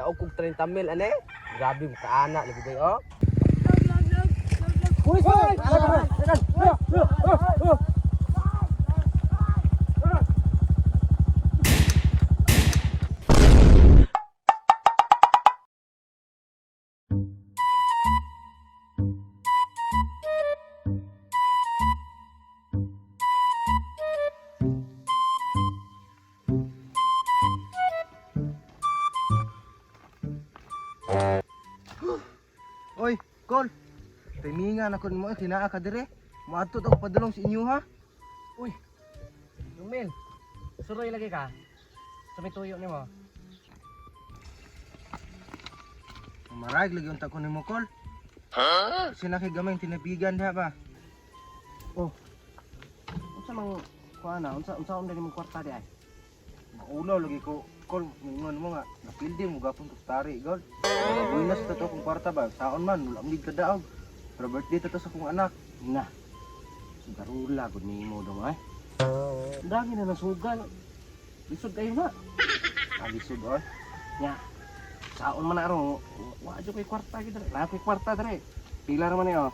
Daog kog 30 mil ane. Grabe makaana lagi bay oh. Uy, uy! Oy, Kol. Timinga na kun mo eh, kinaa ka dire. Moadto og padulong sa inyo ha. Uy! Lumil! Suroy lagi ka. Sa may tuyo nimo. Marag lagi unta ko nimo, Kol. Ha? Sina kay gamay tinabigan diha ba? Oh. Unsa mang kuha na? Unsa unsa nimong kwarta di ay? Maulaw lagi ko, Kol, mingon mo nga napildi mo gapon ko sa tari, Kol. Buenas ta to akong kwarta ba? Saon man, wala gid ka daog. Pero birthday ta to sa akong anak. Na. Sugarula gud nimo dong ay. Dami na nasugal. Lisod kayo na. Alisod oy. Nya. Saon man na aron, wa jud koy kwarta gid dere. Na koy kwarta dere. Pila ra man ni oh.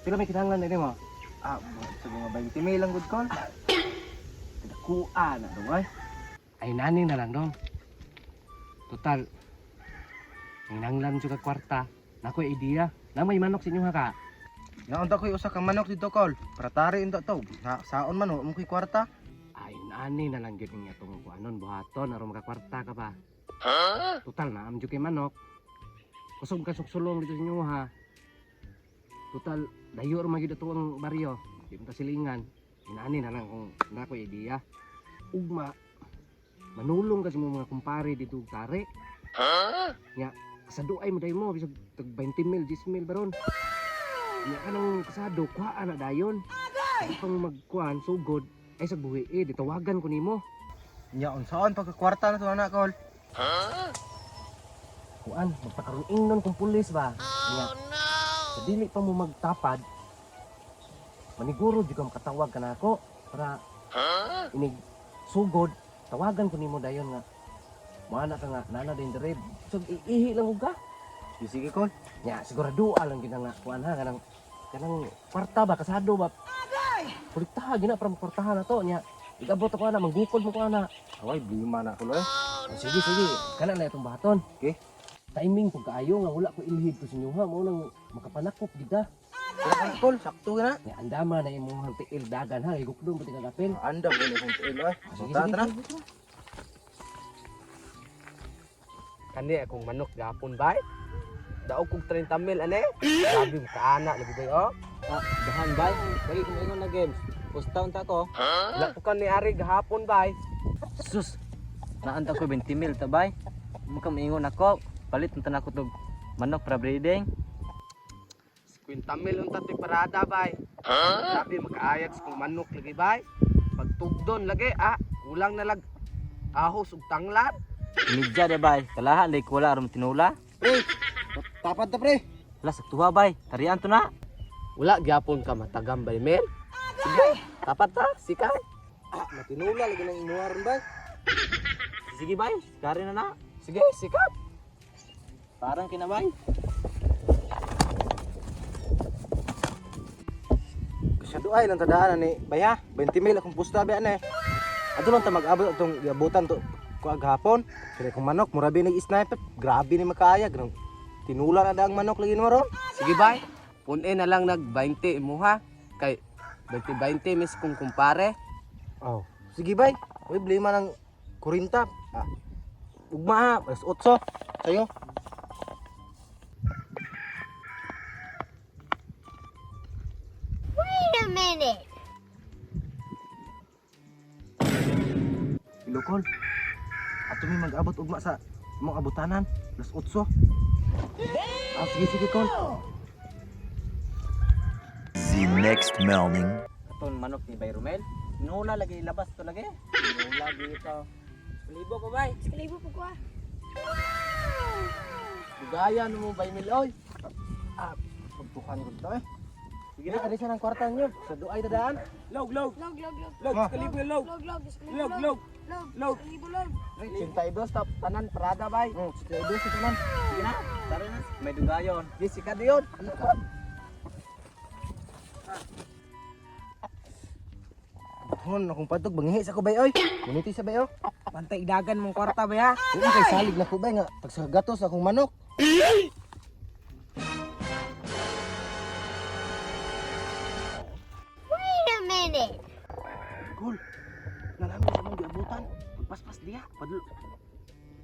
Pila may kinahanglan ni mo? Ah, sa mga 20 mil lang gud, Kol. Kadakuha na dong ay. Ay nani na lang dong. Total. Kinahanglan jud ka kwarta. Na koy idea. Na may manok sa inyo ha ka. Naunta ko'y usa ka manok dito, Kol. Para tari unta to. Sa saon man, wa mo ko'y kwarta. Ay nani na lang gyud nga tong kuanon buhaton aron makakwarta ka ba. Total na am jud kay manok. Kusog ka suksulong dito sa inyo ha. Total dayo ra magyud ato ang baryo. Di mo ta silingan. Inaani na lang kung na ko'y idea. Ugma manulong kasi mo mga kumpare dito og tare. Nya kasaduay mo dayon mo bisag tag 20 mil, 10 mil baron. Nya kanang kasado kuhaan na dayon. Pang magkuan sugod ay sa buhi eh ditawagan ko nimo. Nya unsaon pagka kwarta na to anak, Kol? Kuan magpakaroon ingnon kung pulis ba. Oh, no. Sa dili pa mo magtapad maniguro jud ka makatawag ka nako para inig sugod tawagan ko nimo dayon nga moana ka nga nana din dire so iihi lang og ka. Sige, sige, Kol. Nya sigurado lang gyud nga kuan ha kanang kanang kwarta ba kasado ba. Kolektaha gina para makwartahan na to nya. Igabot ako ana manggukod mo ko ana. Away, blima na ko, eh. Oh, sige sige kana na itong baton. Okay. Timing pag kaayo nga wala ko ilhid ko sa inyo ha mao nang makapanakop gid ta. Kailangan, Kol, sakto ka na. Nya andama na imong tiil dagan ha igukdom pati kagapil. Andam ko na kong tiil, oy. Sige Tara, sige. tara. Sige. Kani akong manok gapon bay. Daog kog 30 mil ane. Grabe makaana lagi bay oh. Ah, dahan bay. Lagi ko maingon na games. Pusta unta ko. Wala po ka ni ari gahapon bay. Sus. Naanta ko 20 mil ta bay. Muka maingon ako. Palit unta nako tog manok para breeding. 50 mil unta to'y parada bay. Grabe makaayag sa kong manok lagi bay. Pagtugdon lagi ah, kulang na lag ahos ug tanglad. Midya de bay. Kalahan lay kula aron tinula. Pre, tapad ta, pre. Wala saktuha bay. Tarian to na. Wala gyapon ka matagam bay mel. Sige, tapat ta, sikay. Ah, matinula lagi ng imuha ron, bay. Sige bay. Kari na na. Sige, sikat. Parang kinabay. Kasado ay lang tadaan ni bay ha. 20 mil akong pusta ba eh. Ato lang ta mag-abot atong giabutan to ko aghapon. Kaya kung manok mura bi nag-sniper, grabe ni makaayag nang tinula na daang manok lagi mo ron. Sige bay. Pune na lang nag 20 imuha kay 20-20 mis kung kumpare. Oh, sige bay. Uy, blema ng 40. Ah, ugma ha, alas 8. Sayo. Wait a minute. Ilokol. Ato mi mag-abot ugma sa imong abutanan, alas 8. Ah, sige sige kol. The next morning. Katon manok ni Bay Romel. Tinula lagi labas to lagi. Tinula dito. Libo ko bay. Kalibo po ko ah. Dugayan mo bay mil oy. Ah, pagtukan ko dito eh. Sige na, kadisa ng kwarta niyo. Sa duay tadaan. Log log Log, log, log. log, Ah. kalibo log. Log, log. Log log. Log. 82 top tanan parada bay. 82 sa tanan. Sige na. Tara na. May dugayon. Jessica diyon. Hon, akong padog bangihi sa ko bay oy. Muniti sa bay oh. Bantay dagan mong kwarta bay ha. Di kay salig na ko bay nga pagsagatos akong manok. Wait a minute. Cool. Nalamin sa mong giabutan. Pagpaspas diya, padul.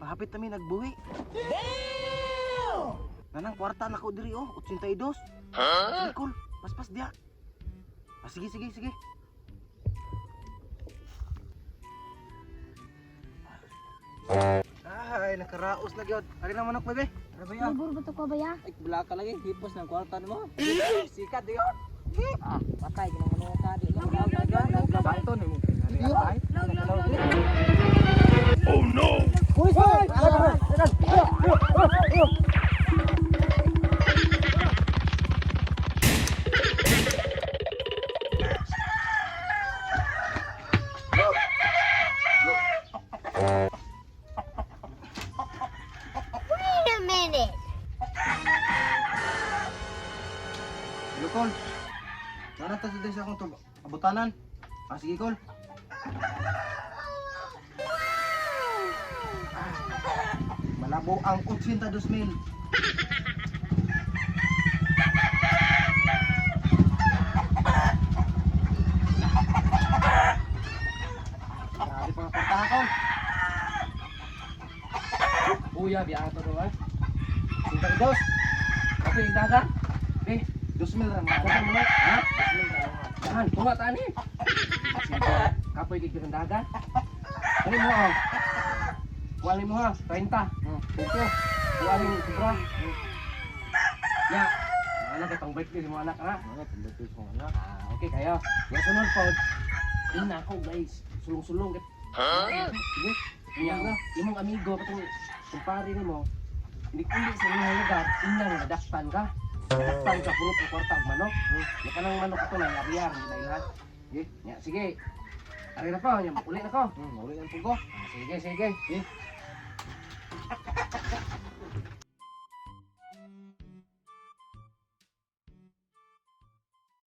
Pahapit nami nagbuhi. Damn! Nanang kwarta na ko diri oh, 82. Huh? Sige, cool. Paspas diya. Ah, sige, sige, sige. Ay, nakaraos na gyud. Ari na manok, bebe. Libur ba to ko ba ya? Ay, bula ka lagi. Hipos ng kwarta mo. Jessica diyon. Ah, patay. Ginang ka. Di lang. Bato ni mong pinari bay. Uy, hoy! Wait a minute. Hello, Col. Sana ta sa akong abutanan. Ah, sige, Col. Ah, malabo ang 82 mil. Grabe pa nga kwartahan, Col. Uya, biya ato do ay. 82. Okay, dagan. Eh, 2 mil ra mga. dagan mo na. Ha? 2 mil ra mga. Dahan, tunga ta ni. Kapoy kay kang dagan. Dali mo oh. Kuha mo ha, 30. Thank you. Kuha mo sobra. Ya. Mga anak, pang birthday sa mga anak ha. Mga pindot ko anak. Ah, okay kayo. Ya sunod po. Ina ako guys, sulong-sulong kay. Sige. Nya na, imong amigo katong kumpare nimo. Hindi kundi sa imong lugar, inyang nadakpan ka. Nadakpan ka puro kang kwarta og manok. Ya kanang manok ato nang ariyar di ba ilhan? Sige. Nya sige. Ari na ko, nya uli na ko. Uli lang po ko. Ah, sige, sige. Sige.